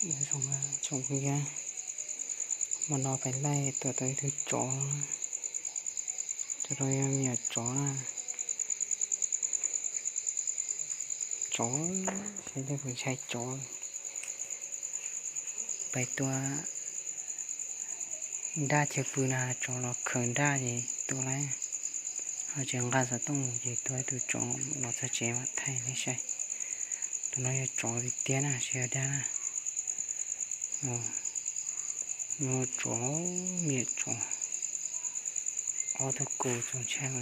Tsoom phooj ywg, hmo no peb laij tuaj tau ib tug tsov. Cov no yog me nyuam tsov na. Tsov, saib tej puas ntshai tsov. Peb tuaj nraj chaw pw na, tsov los khaws nraj ces tuaj lawm. Ho tsis nqa xov tooj ces tuaj ib tug tsov los txog tsev mam thaij nej saib. Tus no yog tsov tiag tiag na, tsis yog dag na. Tsov, me nyuam tsov, ob tug kus txaus ntshai no.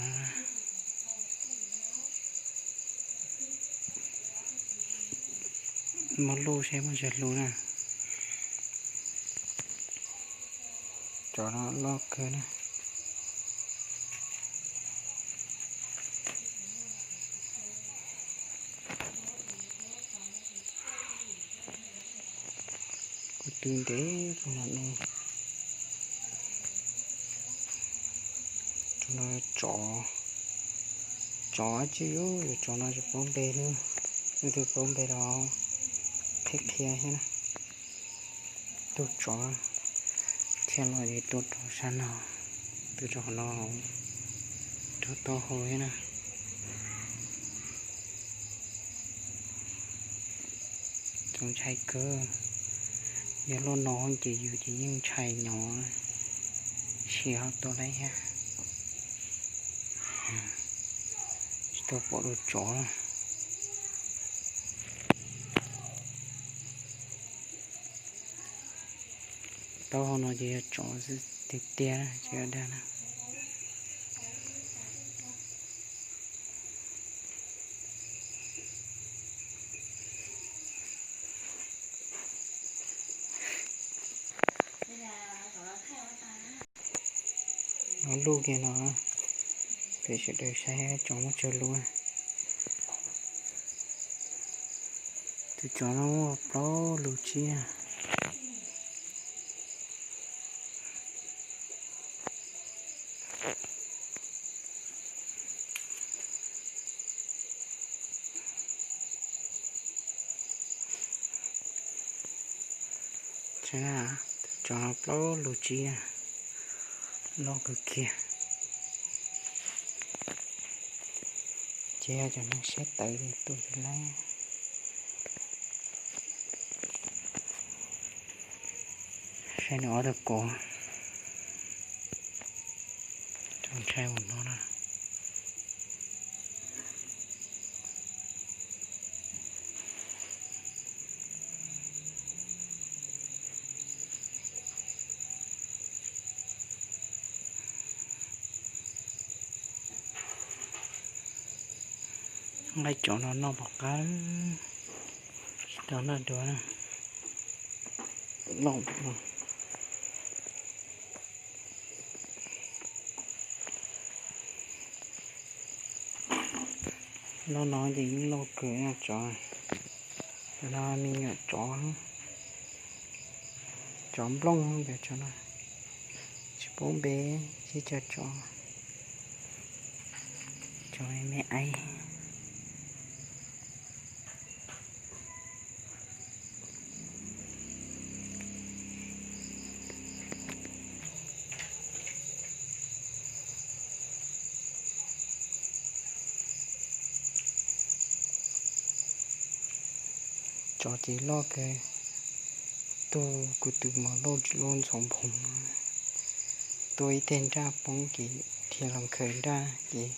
Muab luj saib muaj tsawg lub na. Tsov no loj kawg na. Kuv tw ntev rau no no. Tsov, tsov tsis yus, yus tsov no tsis paub npe li. Leej twg paub npe los qhia qhia thiab na. Tus tsov thiaj los es tuaj rau sab no, tus tsov no rau taub hau thiab na. Txaus ntshai kawg. Yog loj no ces yus ces yeej ntshai nyob, sis ho tuaj lawm thiab. Tsis tau pom tus tsov. Taub hau no ces yog tsov xwb tiag tiag, tsis yog dag na. No luj kiag no, peb sawv daws saib tsov muaj tsawg lub. Tus tsov no muaj plaub lub tsiaj. Saib na, tus tsov no plaub lub tsiaj, loj kawg kiag. Ces yog cov neeg siab tawv li tus twg lawm. Saib nws ob tug kos, txaus ntshai ua no na. Nqaij tsov no noj pom qab, tsis tau noj dua na. Loj no, loj no ces yeej loj kawg na tsov. Cov no me nyuam tsov, tsov nplooj cov no, tsis paub npe, sib cog tsov, tsov me me aib. Tsov ces loj kawg, tug kuv tus mos loj tsis loj ntxhov nphoov, tua ib teg nraj poob ces dhia los khaws nraj ces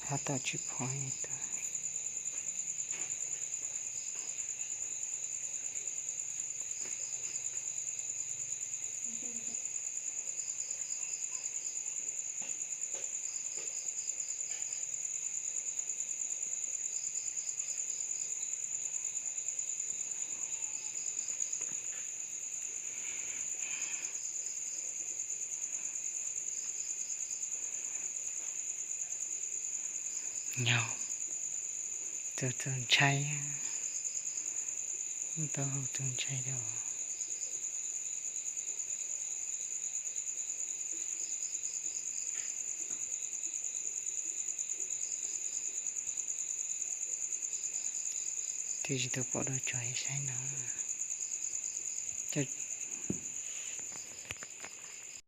hab tawm tsis pom tus. Nyob, txaus txaus ntshai, taub hau txaus ntshai li os. Twb tsis tau pom dua tsov saib no.